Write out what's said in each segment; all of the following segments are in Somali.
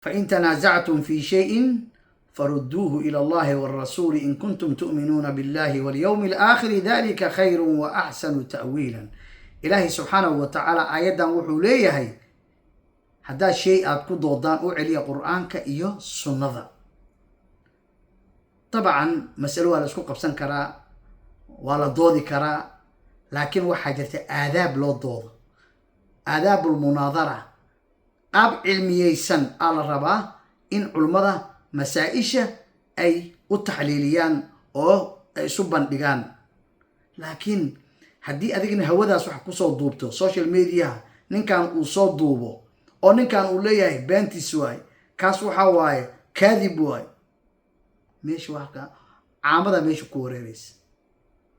Fain tanaasactum fi shayin farudduuhu ila Allahi walrasuuli in kuntum tu'minuuna billahi walyawmi alaakhiri, dalika khayru wa axsanu ta'wiilan. Ilaahay subxaanahu wa tacaala aayaddan wuxuu leeyahay: haddaad shay aad ku doodaan, u celiya Qur-aanka iyo sunnada. Dabcan masalo waa la isku qabsan karaa, waa la doodi karaa, laakiin waxaa jirta aadaab loo doodo, aadaabulmunaadara. Qaab cilmiyeysan aa la rabaa in culummada masaa-isha ay u taxliiliyaan oo ay isu bandhigaan. Laakiin haddii adigna hawadaas wax kusoo duubto social mediaha, ninkan uu soo duubo oo ninkan uu leeyahay beentiis waay, kaas waxaa waaye kaadib waay, meesha waa ka caamada meesha ku wareereysa.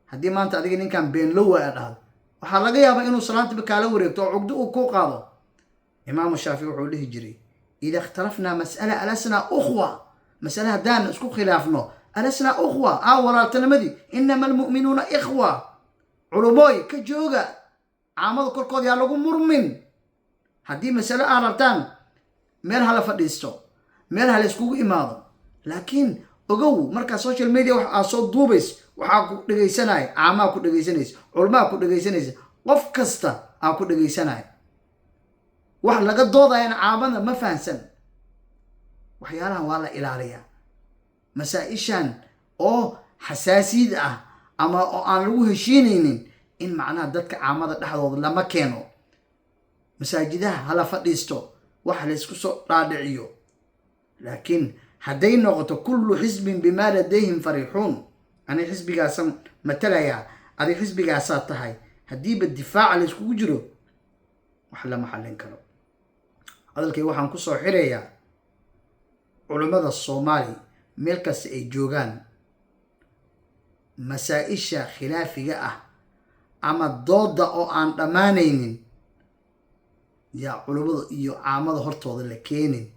Haddii maanta adiga ninkan beenlo waay a dhahdo, waxaa laga yaabaa inuu salaantiba kaala wareegto oo cugdo uu ku qaado. Imaamu Shaafici wuxuu dhihi jiray: ida ikhtalafnaa mas'ala alasnaa ukhwa? Masale haddaan isku khilaafno, alasnaa ukhwa? A walaaltinimadii, inama almu'minuuna ikhwa. Culumooy, ka jooga caamada korkooda, yaa lagu murmin. Haddii masale aad rabtaan, meel hala fadhiisto, meel hala iskugu imaado. Laakiin ogow, markaa social media wax aad soo duubays, waxaa ku dhegaysanaya caamaa ku dhegaysanaysa, culmaa ku dhegaysanaysa, qof kasta aa ku dhegaysanaya. Wax laga doodayana caamada ma fahansan. Waxyaalahan waa la ilaaliyaa. Masaa-ishan oo xasaasiyad ah ama oo aan lagu heshiinaynin in macnaha dadka caamada dhexdooda lama keeno. Masaajidaha hala fadhiisto, wax laysku soo dhaadhiciyo. Laakiin hadday noqoto kullu xisbin bimaa ladayhim farixuun, ani xisbigaasan matalayaa, adig xisbigaasaa tahay, haddiiba difaaca layskugu jiro, wax lama xallin karo. Hadalkay waxaan kusoo xirayaa: culummada Soomaali meel kasta ay joogaan, masaa-isha khilaafiga ah ama dooda oo aan dhammaanaynin yaa culummada iyo caamada hortooda la keenin.